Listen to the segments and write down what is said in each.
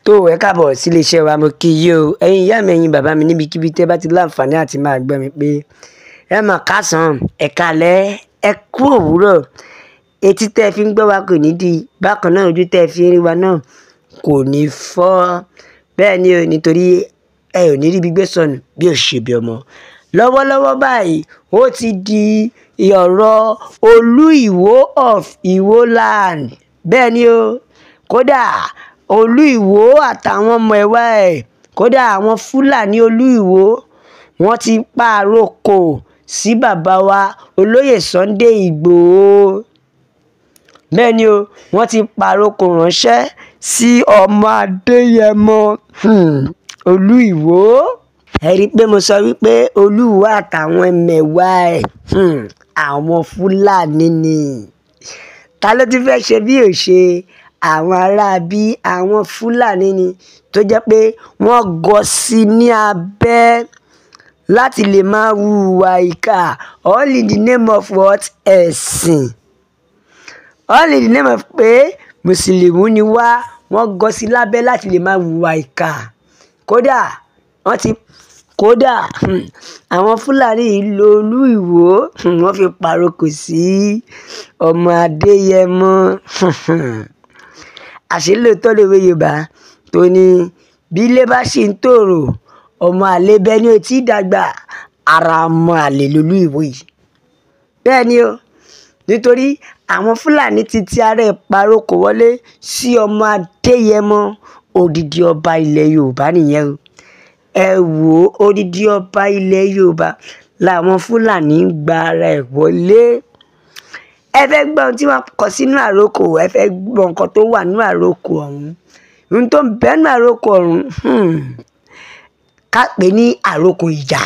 Tó ẹ káàbọ̀ sílé iṣẹ́ wa, mo kí yín o. Ẹ̀yin ìyá mi, ẹ̀yin bàbá mi, níbikíbi tẹ́ bá ti láǹfààní àti máa gbọ́ mi pé ẹ mà káàsán, ẹ káalẹ́, ẹ kú òwúrọ̀. Etí tẹ́ fi ń gbọ́ wa kò ní di bákan náà, ojú tẹ́ fi ń rí wa náà kò ní fọ́. Bẹ́ẹ̀ ni o, nítorí ẹ ò ní rí ibi gbé sọnù bí ò ṣe bí ọmọ. Lọ́wọ́lọ́wọ́ báyìí, ó ti di ọ̀rọ̀ Olú Ìwó of Ìwó land. Bẹ́ẹ̀ ni o, kódà Olú Ìwó àtàwọn ọmọ ẹ̀wà ẹ̀, kódà àwọn Fúlàní Olú Ìwó, wọ́n ti pàrokò sí bàbá wa Olóyè Sunday Ìgbòho. Bẹ́ẹ̀ ni o, wọ́n ti pàrokò ránṣẹ́ sí ọmọ Adéyẹmọ, Olú Ìwó. Ẹ rí i pé mo sọ wípé Olú Ìwó àtàwọn ẹmẹ̀wà ẹ̀, àwọn Fúlàní ni. Ta ló ti fẹ́ ṣe bí ò ṣe àwọn aráabí, àwọn Fúlàní ni, tó jẹ́ pé wọ́n gọ sí ní abẹ́ láti lè máa hùwà ìkà, all in the name of what? Ẹ̀sìn. All in the name of pé Mùsùlùmí ni wá, wọ́n gọ sí lábẹ́ láti lè máa hùwà ìkà. Kódà wọ́n ti, kódà àwọn Fúlàní yìí lo Olú Ìwó, wọ́n fi pàrokò sí ọmọ Adéyẹmọ. Àṣé lóòótọ́ lòwe Yorùbá tó ní bí ilé bá ṣì ń tòrò, ọmọ àlè bẹ́ẹ̀ ni ó ti dàgbà, ara ọmọ àlè lolú Ìwó yìí. Bẹ́ẹ̀ ni o, nítorí àwọn Fúlàní ti ti ara ẹ̀ pàrokò wọlé sí ọmọ Adéyẹmọ, odidi ọba ilẹ̀ Yorùbá nìyẹn o. Ẹ wò ó, odidi ọba ilẹ̀ Yorùbá làwọn Fúlàní ń gba ara ẹ̀ wọlé. Ẹ fẹ́ gbọ́ ohun tí wọ́n kọ sínú àrokò, ẹ fẹ́ gbọ́ nǹkan tó wà nínú àrokò ọ̀hún. Ohun tó ń bẹ nínú àrokò ọ̀hún, ká pè ní àrokò ìjà.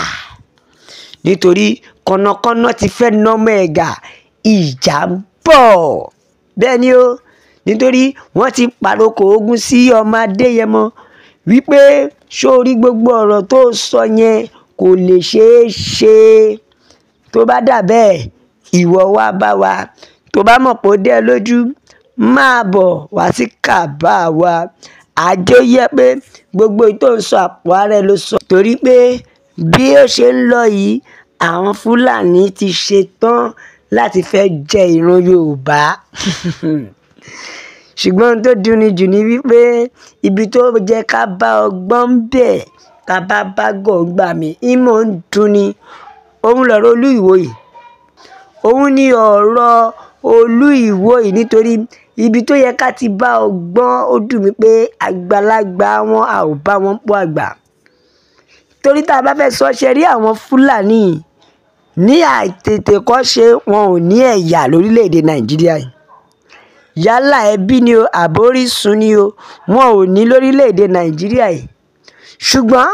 Nítorí kọ̀nàkọ̀nà ti fẹ́ nọ́mọ ẹ̀gà, ìjà ń bọ̀. Bẹ́ẹ̀ ni o, nítorí wọ́n ti pàrokò ogun sí ọmọ Adéyẹmọ wípé ṣó rí gbogbo ọ̀rọ̀ tó sọ yẹn kò lè ṣeé ṣe. Tó bá dà bẹ́ẹ̀, ìwọ wá bá wa. Tó bá mọ̀ pé ó dẹ́ ẹ lójú, máa bọ̀ wá sí kàbá wa. Àjọ yẹ pé gbogbo èyí tó ń sọ àpò ara ẹ ló sọ. Torí pé bí ó ṣe ń lọ yìí, àwọn Fúlàní ti ṣetán láti fẹ́ jẹ ìran Yorùbá. Ṣùgbọ́n ohun tó dunni jù ni wípé ibi tó jẹ́ ká bá ọgbọ́n ń bẹ̀, ká bá bá gọ̀ gbà mí, ìmọ̀ ń dunni. Òun lọ̀rọ̀ Olú Ìwó yìí. Òun ni ọ̀rọ̀ Olú Ìwó yìí, nítorí ibi tó yẹ ká ti bá ọgbọ́n, ó dùn mí pé àgbàlagbà wọn a ò bá wọn pọ̀ àgbà. Torí tí a bá fẹ́ sọ ṣe rí àwọn Fúlàní ní àìtètèkọ́ṣe, wọn ò ní ẹ̀yà lórílẹ̀ èdè Nàìjíríà yìí. Yálà ẹbí ni o, àbórísun ni o, wọn ò ní lórílẹ̀ èdè Nàìjíríà yìí. Ṣùgbọ́n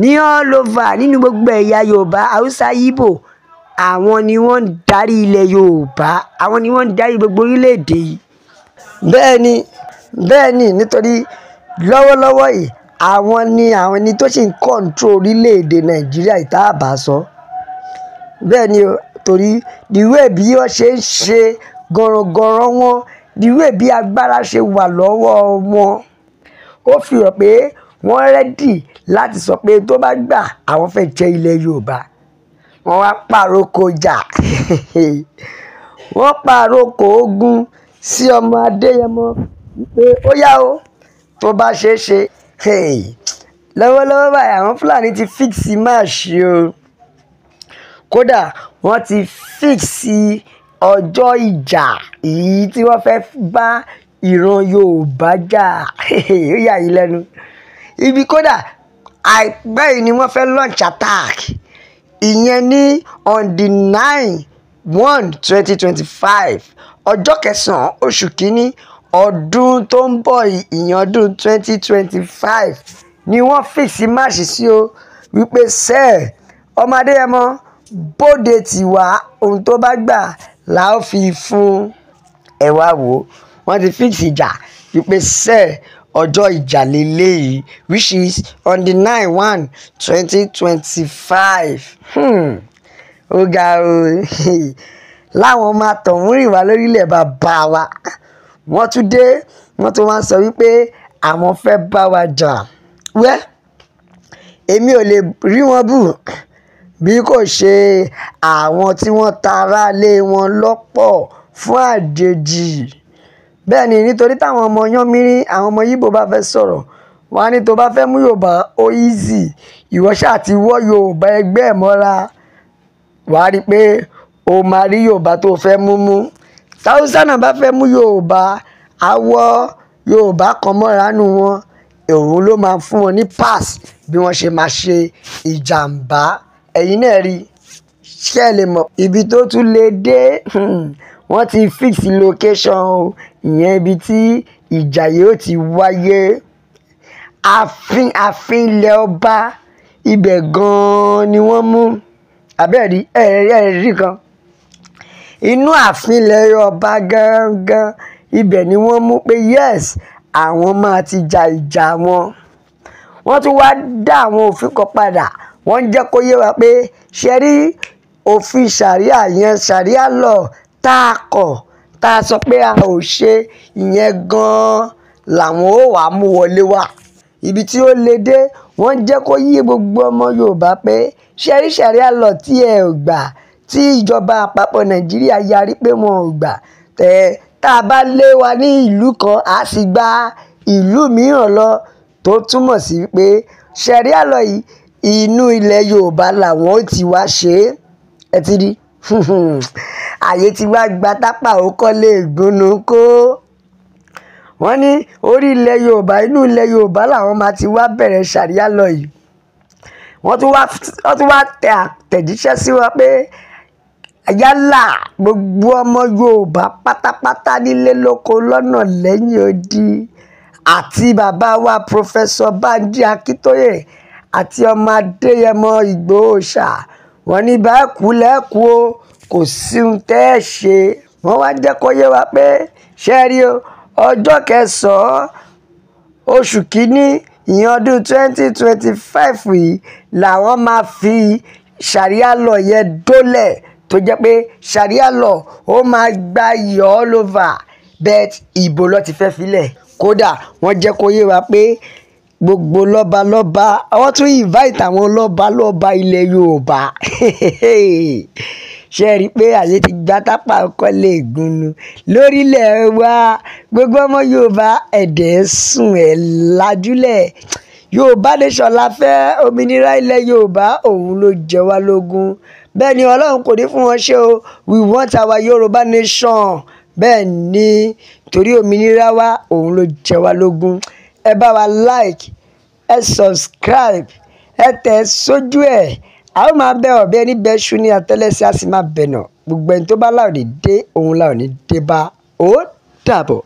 ní all over nínú gbogbo ẹ̀yà Yorùbá, Haúsá, Igbo, àwọn ni wọ́n ń darí ilẹ̀ Yorùbá, àwọn ni wọ́n ń darí gbogbo orílẹ̀ èdè yìí. Bẹ́ẹ̀ ni, bẹ́ẹ̀ ni, nítorí lọ́wọ́lọ́wọ́ yìí, àwọn ni àwọn ẹni tó sì ń control orílẹ̀ èdè Nàìjíríà yìí tá a bá sọ. Bẹ́ẹ̀ ni o, torí the way bí wọ́n ṣe ń ṣe gọ̀rọ̀gọ̀rọ̀ wọn, the way bí agbára ṣe wà lọ́wọ́ wọn, ó fi hàn pé wọ́n ready láti sọ pé tó bá gbà, àwọn fẹ́ jẹ ilẹ̀ Yorùbá. Wọ́n wá pàrokò ìjà. Wọ́n pàrokò ogun sí ọmọ Adéyẹmọ wípé ó yá o, tó bá ṣe é ṣe. Lọ́wọ́lọ́wọ́ báyìí, àwọn Fúlàní ti fix march o. Kódà wọ́n ti fix ọjọ́ ìjà èyí tí wọ́n fẹ́ bá ìran Yorùbá jà. Ó yà yín lẹ́nu. Ibi kódà àìpẹ́ yìí ni wọ́n fẹ́ launch attack. Ìyẹn ní on the 9/1/2025, ọjọ́ kẹsàn-án oṣù kínní ọdún tó ń bọ̀ yìí, ìyẹn ọdún 2025 ni wọ́n fix march sí o, wípé sẹ́ẹ̀ ọmọ Adéyẹmọ bóde tì wá, ohun tó bá gbà la ó fi fún. Ẹ wá wò ó, wọ́n ti fix ìjà wípé sẹ́ẹ̀ ọjọ́ ìjà lélẹ́yìí, which is on the 9/1/2025. Ó ga o. Láwọn ọmọ àtọ̀húnrìnwá lórílẹ̀ bàbá wa, wọ́n tún dé, wọ́n tún wá ń sọ wípé àwọn fẹ́ bá wa jà. Wẹ́, èmi ò lè rí wọn bù bí kò ṣe àwọn tí wọ́n tara lé wọn lọ́pọ̀ fún àjèjì. Bẹ́ẹ̀ ni, nítorí táwọn ọmọ yánmírín, àwọn ọmọ Yíbò bá fẹ́ sọ̀rọ̀, wọ́n á ní tó bá fẹ́ mú Yorùbá ó easy, ìwọ ṣáà ti wọ́ Yorùbá ẹgbẹ́ ẹ̀ mọ́ra, wàá rí i pé o máa rí Yorùbá tó fẹ́ mú mú. Táwùsá náà bá fẹ́ mú Yorùbá, á wọ́ Yorùbá kan mọ́ra nù wọn, òun ló máa fún wọn ní pass bí wọ́n ṣe máa ṣe ìjàǹbá. Ẹ̀yin náà rí, ṣé ẹ lè mọ̀ ibi tó tún lè dé? Wọ́n ti fix location o, ìyẹn ibi tí ìjà yìí ó ti wáyé. Ààfin, ààfin ilẹ̀ ọba, ibẹ̀ gan-an ni wọ́n mú. Àbẹ́ẹ̀rí, ẹ̀rí, ẹ̀rí kan. Inú ààfin ilẹ̀ ọba gangan, ibẹ̀ ni wọ́n mú pé yes, àwọn máa ti ja ìjà wọn. Wọ́n tún wá dá àwọn òfin kan padà. Wọ́n ń jẹ́ kó yé wa pé ṣé rí òfin Sharia yẹn, Sharia law tá a kọ̀, tá a sọ pé a ò ṣe, ìyẹn gan-an làwọn ó wá mú wọlé wá. Ibi tí ó le dé, wọ́n ń jẹ́ kó yé gbogbo ọmọ Yorùbá pé ṣé rí Sharia law tí ẹ ò gbà, tí ìjọba àpapọ̀ Nàìjíríà yarí pé wọn ò gbà. Tẹ́ tá a bá lé wa ní ìlú kan, a sì gba ìlú mìíràn lọ, tó túmọ̀ sí pé Sharia law yìí inú ilẹ̀ Yorùbá làwọn ó ti wá ṣe é. Ẹ ti rí. Ààyè tí wá gba tápà ó kọ́lé ìgbónú kó. Wọ́n ní orí ilẹ̀ Yorùbá, inú ilẹ̀ Yorùbá làwọn máa ti wá bẹ̀rẹ̀ Sharia law yìí. Wọ́n tún wá tẹ àtẹ̀jíṣẹ́ sí wọn pé yálà gbogbo ọmọ Yorùbá pátápátá nílé lóko lọ́nà lẹ́yìn odi, àti bàbá wa Professor Banji Akintoye àti ọmọ Adéyẹmọ Ìgbòho ṣà, wọ́n ní bá kú lẹ́kú o, kò sí ohun tẹ́ ẹ ṣe. Wọ́n wá jẹ́ kó yé wa pé ṣé rí o, ọjọ́ kẹsàn-án oṣù kínní ìyẹn ọdún 2025 yìí làwọn máa fi Sharia law yẹn dólẹ̀, tó jẹ́ pé Sharia law ó máa gba iyì all over. But ìbò ló ti fẹ́ filẹ̀. Kódà wọ́n jẹ́ kó yé wa pé gbogbo lọ́balọ́ba, wọ́n tún invite àwọn lọ́balọ́ba ilẹ̀ Yorùbá. Ṣé ẹ rí i pé àyè ti gba tápà kọ́lé ìgúnnu lórílẹ̀ wa? Gbogbo ọmọ Yorùbá, ẹ̀dẹ̀ sùn ẹ̀ lajúlẹ̀. Yorùbá nation la fẹ́, òmìnira ilẹ̀ Yorùbá òun ló jẹ wá lógún. Bẹ́ẹ̀ ni, Ọlọ́run kò ní fún wọn ṣe o. We want our Yorùbá nation. Bẹ́ẹ̀ ni, torí òmìnira wa òun ló jẹ wá lógún. Ẹ bá wa like, ẹ subscribe, ẹ tẹ̀ sójú ẹ̀. A ó máa bẹ ọ̀bẹ ní bẹ́ṣu ní àtẹ́lẹsẹ̀, a sì máa bẹ̀nà. Gbogbo ẹni tó bá láò ní dé, òun láò ní dé bá. Ó dàbọ̀.